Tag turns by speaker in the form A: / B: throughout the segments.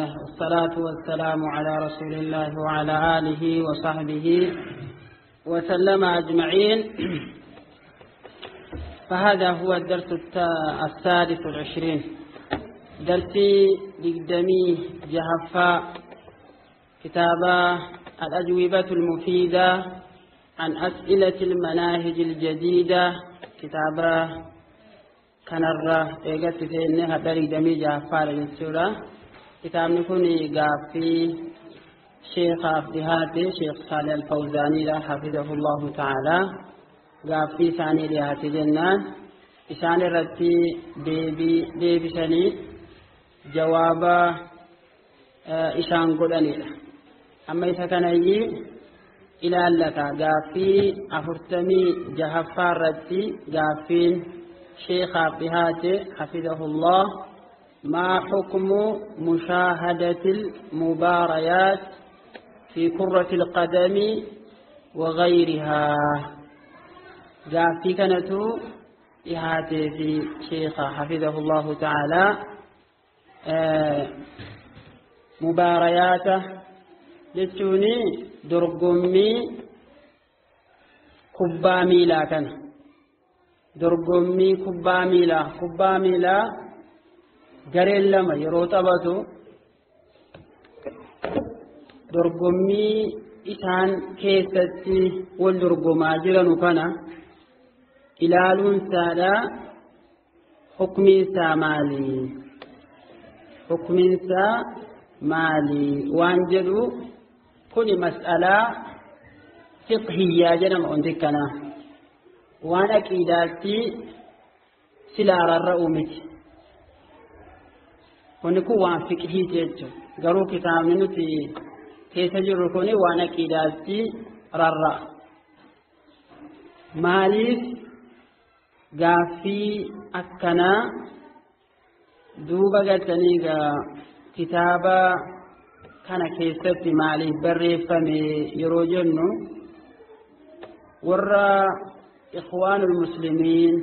A: والصلاة والسلام على رسول الله وعلى آله وصحبه وسلم أجمعين. فهذا هو الدرس السادس والعشرين، درسي لقدمي جهفا كتابة الأجوبة المفيدة عن أسئلة المناهج الجديدة، كتابة كنرة إيجت في إنها دري جهفا للسورة. كتاب كوني قافي شيخ أفدهاتي شيخ صالح الفوزاني حفظه الله تعالى، قافي ثاني لهاتي جنان إسان رتي ديبي ديبسني جوابا إسان قدني. أما إذا كان يجي إلى لك قافي أفرتمي جهفار رتي قافين شيخ أفدهاتي حفظه الله: ما حكم مشاهدة المباريات في كرة القدم وغيرها؟ قافي كانت إهاتي في شيخ حفظه الله تعالى مبارياته جتوني درقمي كبا ميلا، كان درقمي كبا ميلا، كبا ميلا gareen lama yeroo taphatu dorgommii isaan keessatti wal dorgomaa jiranu kana ilaaluun isaadha. Hukmiin isaa maali? Hukmiin isaa maali waan jedhu kuni mas'alaa fiqhiyyaa jedhama. Wanti kana waan aqiidaatti silaa rarra'u miti. Wanni kun waan fiqhiiti jechuudha. Garuu kitaabni nuti keessa jirru kun waan aqiidaatti rarra'a. Maaliif gaaffii akkanaa duuba galtanii kitaaba kana keessatti maaliif barreeffame yeroo jennu, warra ikhwaanul muslimiin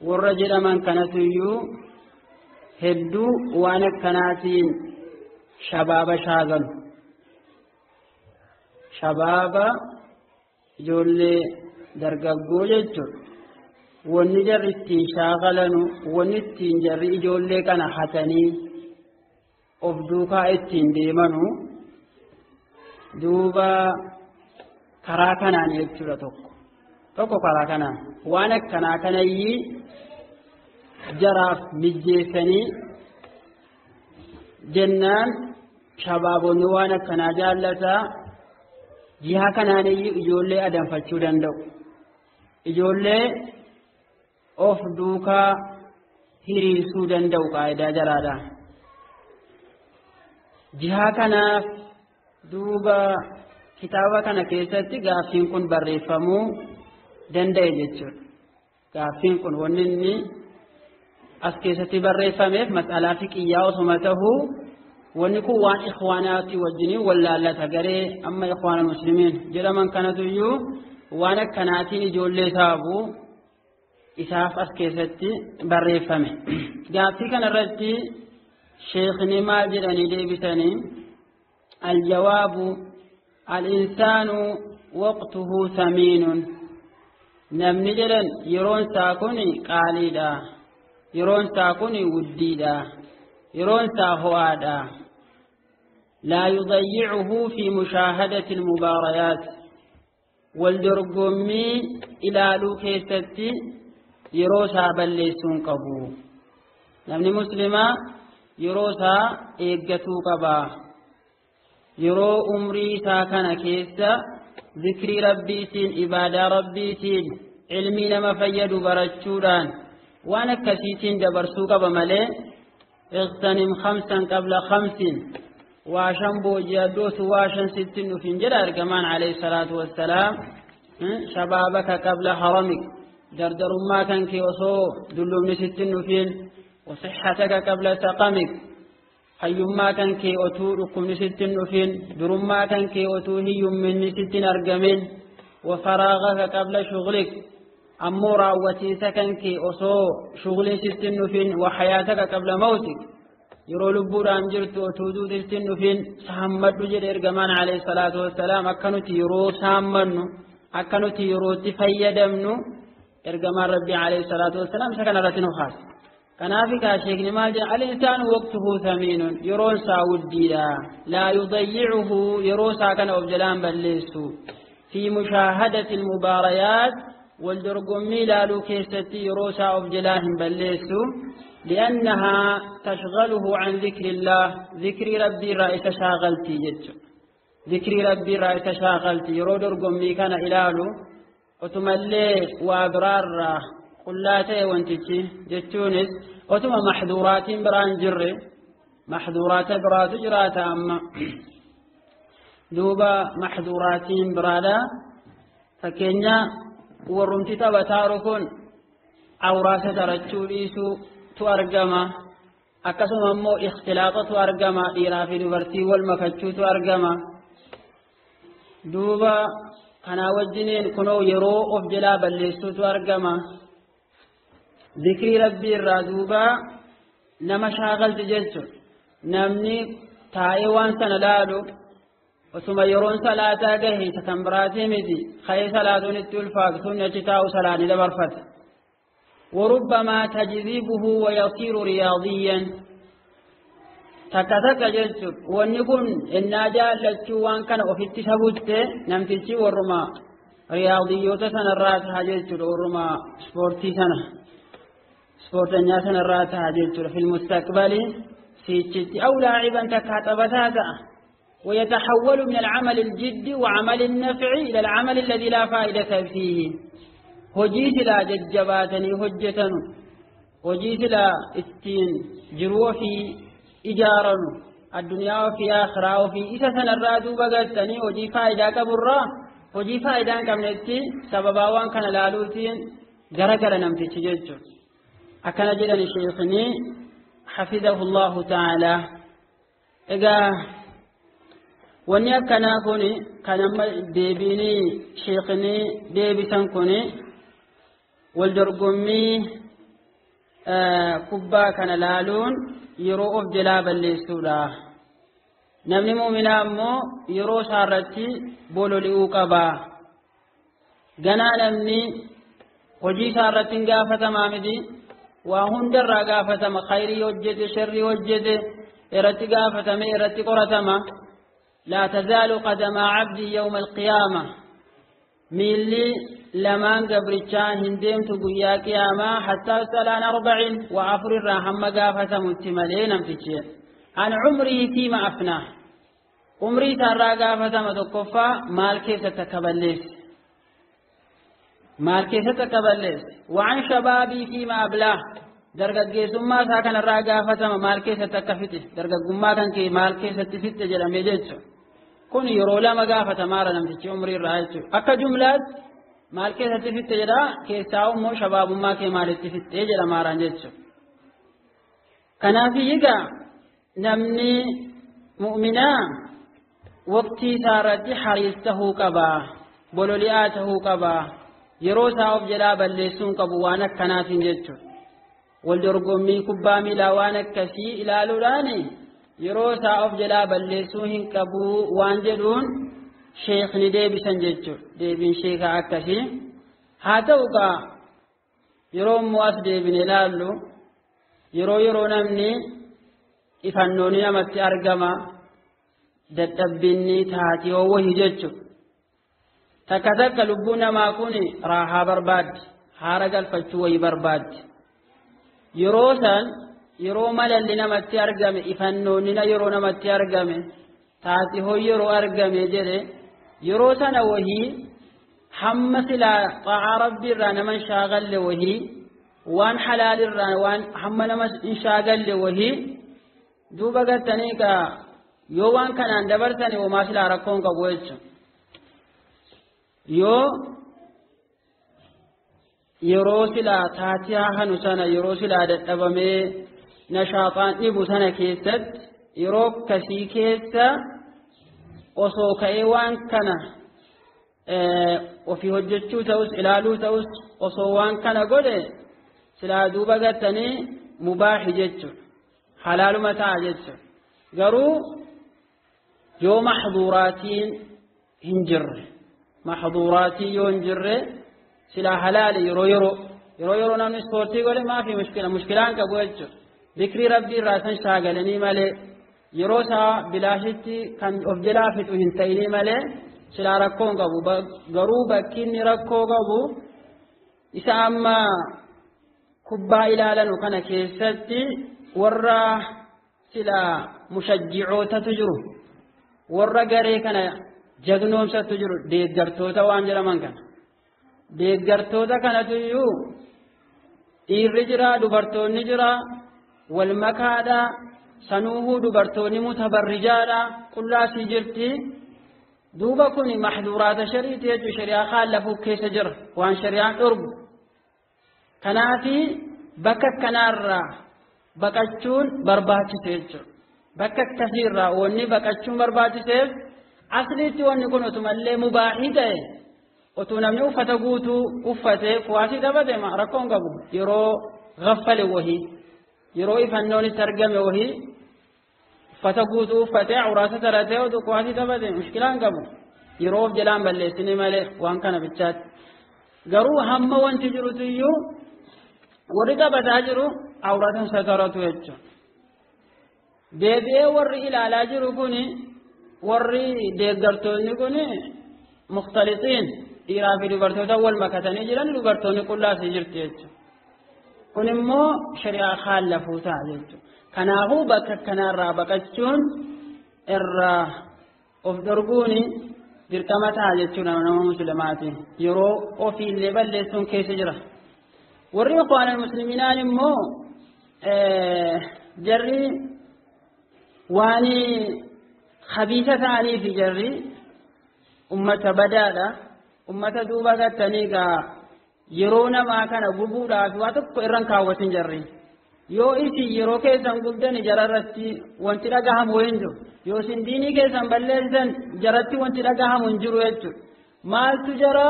A: warra jedhaman kanatu iyyuu hedduu waan akkanaatiin shabaaba shaagalu, shabaaba ijoollee dargaggoo jechuudha. Wanni jarri ittiin shaakalanu, wanni ittiin jarri ijoollee kana hatanii of duukaa ittiin deemanu duuba karaa kanaan jechuudha. Tokko tokko karaa kanaan waan akkanaa kanayyii jaraaf mijjeessanii jennaan shabaabonni waan akkanaa jaallataa jiha kanaan ijoollee adanfachuu danda'u, ijoollee of duukaa hiriirsuu danda'u qaayidaa jaraadha. Jiha kanaaf duuba kitaaba kana keessatti gaaffiin kun barreeffamuu danda'e jechuudha. Gaaffiin kun wanni inni as keessatti barreeffameef mas'alaa fiqiyyaa osuma tahuu, wanni kun waan ikhwaanaati wajjiniin wallaallata. Garee amma ikhwaana muslimiin jedhaman kanatu iyyuu waan akkanaatiin ijoollee saabu isaaf as keessatti barreeffame. Gaaffii kanarratti sheekni maal jedhanii deebisanii? Aljawaabu: al-insaanu waqtuhu samiinun. Namni jedhan yeroon isaa kun qaaliidha, yeroon isaa kun wuddiidha, yeroon isaa ho'aadha. Laa yudayyicuhu fi mushaahadati almubaarayaat. Wal dorgommii ilaaluu keessatti yeroo isaa balleessuu hin qabu. Namni muslimaa yeroo isaa eeggatuu qaba. Yeroo umrii isaa kana keessa zikrii rabbiitiin, ibaadaa rabbiitiin, ilmii nama fayyadu barachuudhaan waan akkasiitiin dabarsuu qaba malee اغتنم خمسا قبل خمس، waa shan booji'adhootu waa shan sittin dhufin jedha ergamaan عليه الصلاة والسلام. شبابك قبل هرمك، dardarummaa kan kee osoo dullumni sittin dhufin. وصحتك قبل سقمك، fayyummaa kan kee otuu dhukkubni sittin dhufin, durummaa kan kee otuu hiyyumminni sittin argamin. وفراغك قبل شغلك، ammoo raawwatiinsa kan kee osoo shughliin sittin dhufin. وحياتك قبل موتك. Yeroo lubbuudhaan jirtu otuu duuti hin dhufin saammadhu jedhe ergamaan alayhi salaatu wassalaam. Akka nuti yeroo saammannu, akka nuti yerootti fayyadamnu ergamaan rabbii alayhi salaatu wassalaam isa kanarratti nu kaase. Kanaaf kaa sheekni maal jedha? Al-insaanu waqtuhu thamiinun, yeroon isaa wuddiidha. Laa yudayyicuhu, yeroo isaa kana of jalaan balleessu. Fi mushaahadati almubaarayaat, wal dorgommii ilaaluu keessatti yeroo isaa of jalaa hin balleessu. لأنها تشغله عن ذكر الله، ذكر ربي رأيت شاغلتي جت، ذكر ربي رأيت شاغلتي. يرو درقمي كان إلالو وتملي وأبرار قلاتي وانتشي جتونس وتم محذورات بران جري محذورات برات جرات أما دوبا محذورات برادا. فكينيا ورمتي تبتاركون عوراسة ترجو tu argama, akkasuma immoo ikhtilaaxatu argama, dhiiraa fi dubartii wal makachuutu argama. Duuba kanaa wajjiniin kunoo yeroo of jalaa balleessuutu argama. Zikrii rabbii irraa duuba nama shaagalti jechuudha. Namni taa'ee waan sana laalu osuma yeroon salaataa gahe isa kan biraatii miti, ka'ee salaatuun itti ulfaatu sun achi taa'u salaanii dabarfata. وربما تجذبه ويصير رياضيا. تكتك جلسك ونكون إن جالتشو وان كان أفت سبوت نمتشي ورما رياضيوت سنة راتها جلسك ورما سبورتي سنة سبورتنيا سنة راتها جلسك في المستقبل سيتشتي أو لاعبا تكاتبتاتا. ويتحول من العمل الجد وعمل النفع إلى العمل الذي لا فائدة فيه. Hojii silaa jajjabaatanii hojjetanu, hojii silaa ittiin jiruu ofii ijaaranu, addunyaa ofii akhiraa ofii isa sanarraa duuba galtanii hojii faayidaa qaburraa hojii faayidaa hin qabnetti sababaa waan kana laaluutiin garagara namtichi jechuudha. Akkana jedhan sheekni حفظه الله تعالى. Egaa wanni akkanaa kuni kan amma deebiinii sheekni deebisan kuni wal dorgommii kubbaa kana laaluun yeroo of jalaa balleessuudha. Namni muuminaa ammoo yeroo isaarratti bololi'uu qaba. Ganaa namni hojii isaarratti hin gaafatamaa miti, waa hundarraa gaafatama. Khayrii hojjete, sharrii hojjete irratti gaafatame, irratti qoratama. لا تزال قدم عبدي يوم القيامة، ميلي لمان قبرتشان هندم تقويا قياما حتى سلان 40 وعفر الراحم قافة متملين أمتشي عن عمره فيما أفناه. عمري ترى قافة متكفى مال كيف تتكبلس، مال كيف تتكبلس. وعن شبابي فيما أبلاه، dargaggeessummaa isaa kanarraa gaafatama maal keessatti akka fixe, dargaggummaa kan kee maal keessatti fixe jedhamee jechuudha. Kun yeroo lama gaafatamaara namtichi umrii irraa jechuudha. Akka jumlaatti maal keessatti fixe jedha, keessaa immoo shabaabummaa kee maalitti fixe jedhamaaraan jechuudha. Kanaaf egaa namni mu'minaa waqtii isaa irratti hariis tahuu qaba, bololi'aa tahuu qaba, yeroo isaa of jalaa balleessuu hin qabu waan akkanaatiin jechuudha. Wal dorgommii kubbaa miilaa waan akkasii ilaaluudhaan yeroo isaa of jalaa balleessuu hin qabu waan jedhuun sheekni deebisan jechuudha. Deebiin sheekaa akkasii. Haa ta'u gaa yeroo immoo as deebine ilaallu yeroo namni ifannoonni namatti argama, dadhabbinni taatee wayii jechuudha. Takka takka lubbuu namaa kun raahaa barbaaddi, haara galfachuu wayii barbaaddi. Yeroo san yeroo malalli namatti argame, ifannoonni yeroo namatti argame, taatee yeroo argame jedhe yeroo sana wahii hamma silaa xaa'aa rabbii irraa nama hin shaagalle wahii, waan halaal irraa waan hamma nama hin shaagalle wahii duuba gattanii kaa yoo waan kanaan dabarsani homaa silaa rakkoon qabu jechuudha. Yoo yeroo silaa taatee hanu sana yeroo silaa dadhabamee nashaaxaan dhibu sana keessatti yeroo akkasii keessa osoo ka'ee waan kana ofii hojjechuu ta'us ilaaluu ta'us osoo waan kana godhe silaa duuba gattanii mubaahi jechuudha. Halaaluma ta'a jechuudha. Garuu yoo maxduuraatiin hin jirre, maxduuraatiin yoo hin jirre silaa halaali. Yeroo yeroo namni ispoortii godhe maafi mushkila, mushkilaan qabu jechuudha. Dikrii rabbii irraa san shaagalanii malee, yeroo isaa bilaashitti kan of jalaa fixu hin ta'inii malee, silaa rakkoo hin qabu. Garuu bakki inni rakkoo qabu isa amma kubbaa ilaalanu kana keessatti warra silaa mushajjicootatu jiru, warra garee kana jagnoomsatu jiru, deeggartoota waan jedhaman kana. Deeggartoota kanatu iyyuu dhiirri jira, dubartoonni jira, wal makaadha. Sanuuhuu dubartoonni mutabarrijaadha, qullaasii jirti. Duuba kun maxduuraata shariiti jechuun shari'aa kaallafuu keessa jira, waan shari'aan dhorgu. Kanaafi bakka akkanaarraa baqachuun barbaachise jechuudha. Bakka akkasiirraa wanni baqachuun barbaachiseef, asliitti wanni kun otumallee mubaahii ta'e, otuu namni uffata guutuu uffatee kuwaasii taphate rakkoon qabu. Yeroo gaffale wahii, yeroo ifannoon itti argame wahii, uffata guutuu uffatee awraasa taratee otuu kuwaasii taphate mushkilaan qabu, yeroo of jalaan balleessine malee waan kana bichaatti. Garuu hamma wanti jirutu iyyuu warri taphataa jiru awratan sataratu jechuudha. Deebi'ee warri ilaalaa jiru kuni, warri deeggartoonni kuni mukhtalixiin, dhiiraa fi dubartoota wal makatanii jiran, dubartoonni qullaasii jirti jechuudha. Kun immoo shari'aa kaallafuu ta'a jechuudha. Kanaafuu bakka kanarraa baqachuun, irraa of dhorguun dirqama ta'a jechuudha nama muslimaatiin. Yeroo ofiillee balleessuun keessa jira. Warri ikhwaanal muslimiinaan immoo jarri waan khabiisa ta'aniif, jarri ummata badaadha. Ummata duuba gattanii gaa yeroo namaa kana gubuudhaaf waa tokko irran kaawwatin jarri. Yoo isin yeroo keessan gubdan jararratti wanti dhagahamu hin jiru. Yoo isin diinii keessan balleessan jaratti wanti dhagahamu hin jiru jechuudha. Maaltu jara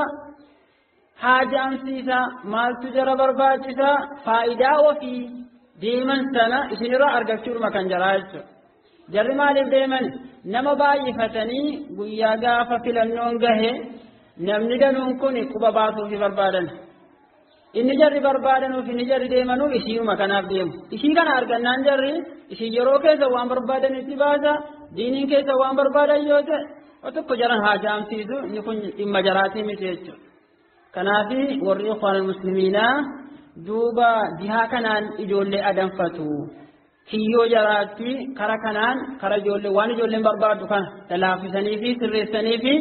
A: haajaamsiisa? Maaltu jara barbaachisa? Faayidaa ofii deeman sana isinirraa argachuudhuma kan jaraa jechuudha. Jarri maaliif deeman? Nama baay'ifatanii guyyaa gaafa filannoon gahe namni danuun kun quba baasuufi barbaadan. Inni jarri barbaadanuuf, inni jarri deemanuuf ishiinuma kanaaf deemu. Ishii kana argannaan jarri ishii yeroo keessa waan barbaadan itti baasa, diiniin keessa waan barbaadan yoo ta'e tokko jaran haajaamsiisu, inni kun dhimma jaraatii miti jechuudha. Kanaafi warri ikhwaanul muslimiinaa duuba jihaa kanaan ijoollee adanfatu. Kiyyoo jaraatti kara kanaan kara ijoollee waan ijoolleen barbaaddu kana lalaafisanii fi sirreessanii fi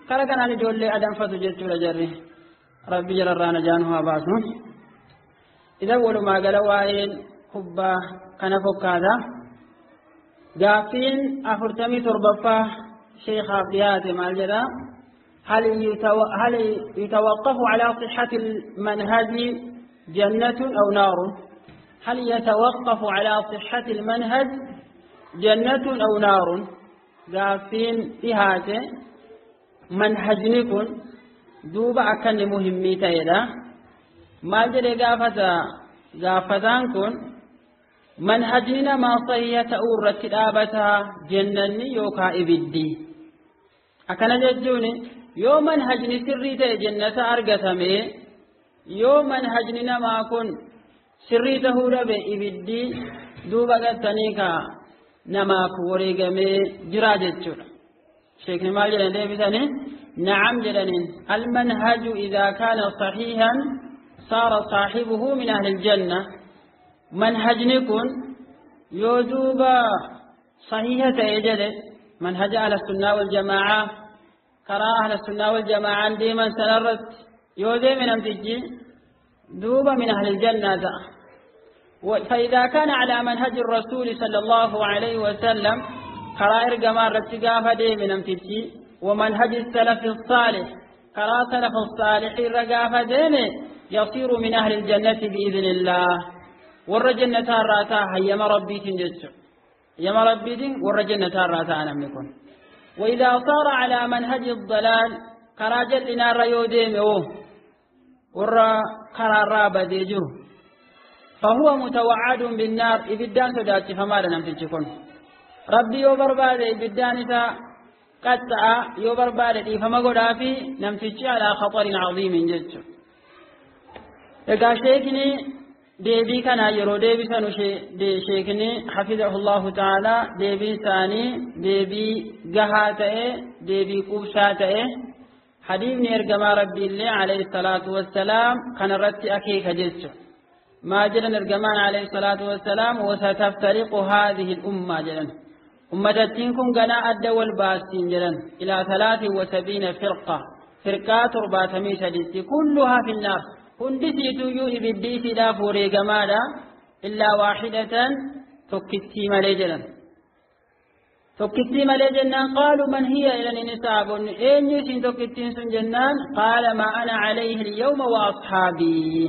A: kara kanaan ijoollee adanfatu jechuudha jarri. Rabbi jararraa najaa nu haa baasu. Idan walumaa gala waa'een kubbaa kana fokkaata. Gaaffiin 47ffaa sheekaaf dhiyaate maal jedha? هل يتوقف على صحة المنهج جنة أو نار؟ هل يتوقف على صحة المنهج جنة أو نار؟ Gaaffiin dhihaate manhajni kun duuba akka inni muhimmii ta'edha. Maal jedhee gaafata gaafataan kun? Manhajni namaa sahiha ta'uu irratti dhaabataa jennanni yookaan ibiddi. Akkana jechuun yoo manhajni sirrii ta'e jennata argatame, yoo manhajni namaa kun sirrii ta'uu dhabe ibiddi duuba gattanii ka namaaf wareegamee jira jechuudha. Sheekni maal jedhan deebisanii? نعم jedhaniin. المنهج إذا كان صحيحا صار صاحبه من أهل الجنة. منهجni kun yoo duuba sahiha ta'e jedhe, منهج أهل السنة والجماعة, karaa أهل السنة والجماعة deeman sanarratti yoo deeme namtichi duuba من أهل الجنة ta'a. فإذا كان على منهج الرسول صلى الله عليه وسلم, karaa ergamaa irratti gaafa deeme namtichi, ومنهج السلف الصالح, karaa سلف الصالح irra gaafa deeme, يصير من أهل الجنة بإذن الله. Warra jannataa irraa ta'a hayyama rabbiitiin jechuudha. Hayyama rabbiitiin warra jannataa irraa ta'a namni kun. وإذا صار على منهج الضلال, karaa jal'inaarra yoo deeme, oo warra karaarraa badee jiru, فهو متوعد بالنار إبدان صداچفما namtichi kun rabbi yoo barbaade ibiddaan isa qaxxa'a yoo barbaade dhiifama godhaafi namtichi alaa khaxarin caziimin jechuudha. Egaa sheekni deebii kana yeroo deebisanu sheekni hafizahullahu ta'ala deebii isaanii deebii gahaa ta'e deebii quubsaa ta'e hadiifni ergamaa rabbiillee alayhi salaatu wassalaam kanarratti akeeka jechuudha. Maa jedhan ergamaan alayhi salaatu wassalaam wasataftariqu haadhihi al-umma jedhan. Ummatattiin kun ganaa adda wal baastiin jedhan ilaa 73 firqa firqaa 73 kulluhaa finnaar hundi siituyyuu ibiddi isiidhaaf wareegamaadha illaa waaxidatan tokkittii malee jedhan. Tokkittii malee jennaan qaalu man hiya jedhaniin sahaabonni eenyu isin tokkittiin sun jennaan qaala maa ana calayhi alyawma wa ashaabii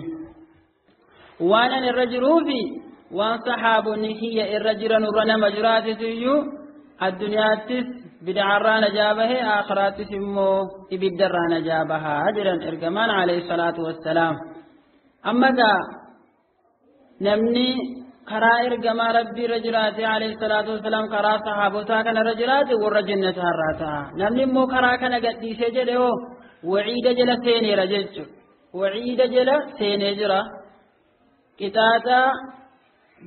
A: waan an irra jiruufi waan sahaabonni kiyya irra jiranurra nama jiraatituyyuu addunyaattis bid'aarraa najaa bahe aakhiraattis immoo ibiddarraa najaa bahaa jedhan ergamaan alayhi salaatu wassalaam. Amma gaa namni karaa ergamaa rabbii irra jiraate alayhi salaatu wassalaam karaa sahaabotaa kana irra jiraate warra jannataarraa ta'a. Namni immoo karaa kana gadhiisee jedhe hoo waciida jala seeneera jechuudha. Waciida jala seenee jira. Qixaaxaa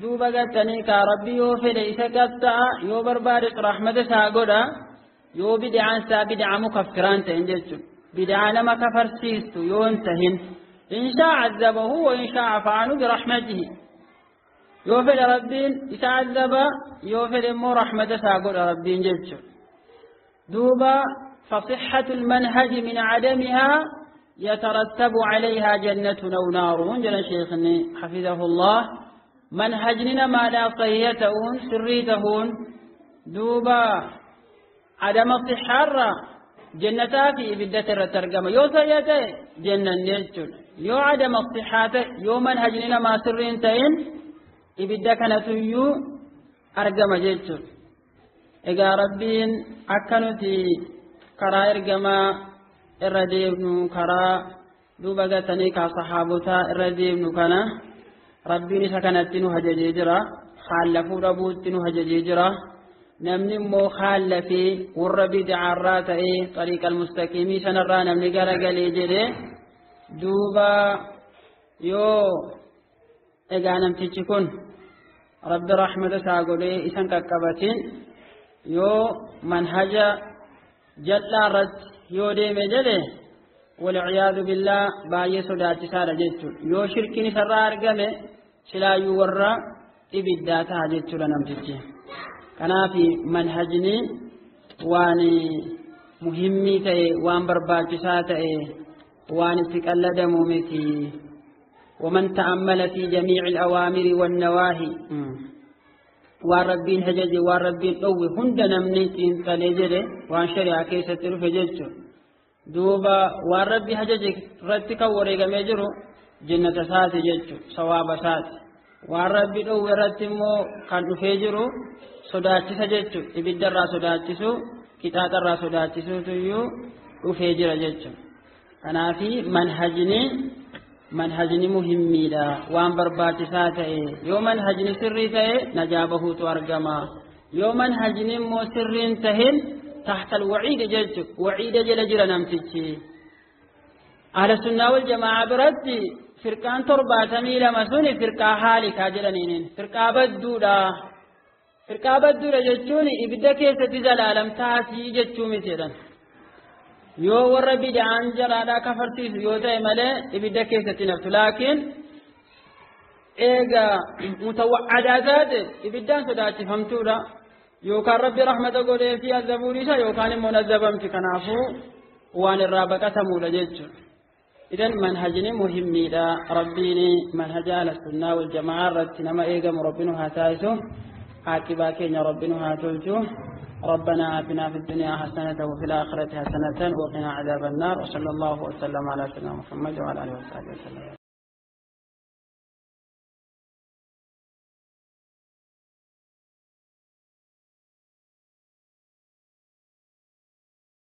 A: duuba gattanii kaa rabbi yoo fedhe isa qaxxa'a yoo barbaade rahmata isaa godha yoo bid'aan isaa bid'a mukaffiraan ta'in jechuudha. Bid'aa nama kafarsiistu yoo hin tahin in shaa azabahu wa in shaa afa anhu birahmatihi yoo fedhe rabbiin isa azaba yoo fedhe immoo rahmata isaa godha rabbiin jechuudha. Duuba فصحة المنهج من عدمها يترتب عليها جنة أو نار جل شيخني حفظه الله. منهجنا ما لا صحيتهون سريتهون دوبا عدم الصحة جنتا في إبدة الترجمة يو صحيته جنة نجتل يو عدم الصحة يو منهجنا ما سرين تين إبدة كانت يو أرجم جتل. إذا ربين أكنتي كرا إرجما إرديبنو كرا دوبا قتني كصحابتا إرديبنو كنا rabbiin isa kanatti nu hajajee jira khaalafuu dhabuutti nu hajajee jira. Namni immoo khaalafee warra bid'aarraa ta'ee xariiqa almustaqiimii sanarraa namni garagalee jedhe duuba yoo egaa namtichi kun rabbi rahmata isaa godhee isan qaqqabatin yoo manhaja jal'aa irratti yoo deeme jedhe walciyaadu billaa baay'ee sodaachisaadha jechuudha. Yoo shirkiin isarraa argame silaayyuu warra ibiddaa ta'a jechuudha namtichi. Kanaaf manhajni waan muhimmii ta'e waan barbaachisaa ta'e waan itti qalladamu miti. ومن تأمل في جميع الأوامر والنواهي waan rabbiin hajaje waan rabbiin dhowwe hunda namni xiinxalee jedhe waan shari'aa keessatti dhufe jechuudha. Duuba waan rabbi hajaje irratti kan wareegamee jiru jannata isaati jechuudha sawaaba isaati. Waan rabbi dhowwe irratti immoo kan dhufee jiru sodaachisa jechuudha. Ibiddarraa sodaachisu qixaaxarraa sodaachisuutu iyyuu dhufee jira jechuudha. Kanaafi manhajni muhimmiidha waan barbaachisaa ta'e. Yoo manhajni sirrii ta'e najaa bahuutu argama. Yoo manhajni immoo sirriin tahin تحت الوعيد جلت وعيد جل جل نمتشي. أهل السنة والجماعة برتي فرقان 72 سنة فرقة هالكة جلنين فرقة بدودة فرقة بدودة جتوني إبدا كيسة زلالم تاسي جتومي تيران yoo warra bid'aan jaraadhaa kafarsiisu yoo ta'e malee ibidda keessatti naftu. Laakiin eega mutawa'adaa taate ibiddaan sodaachifamtuudha. Yookaan rabbi rahmata godhee fi azabuun isa yookaan immoo azabamti. Kanaafuu waan irraa baqatamuudha jechuudha. Idan manhajni muhimmiidha. Rabbiin manhaja ahla sunnaa wal jamaa irratti nama eegamu rabbi nu haa taasisu. Aaqibaa keenya rabbi nu haa tolchu. ربنا آتنا في الدنيا حسنة وفي الآخرة حسنة وقنا عذاب النار. وصلى الله وسلم على سيدنا محمد وعلى آله وصحبه وسلم.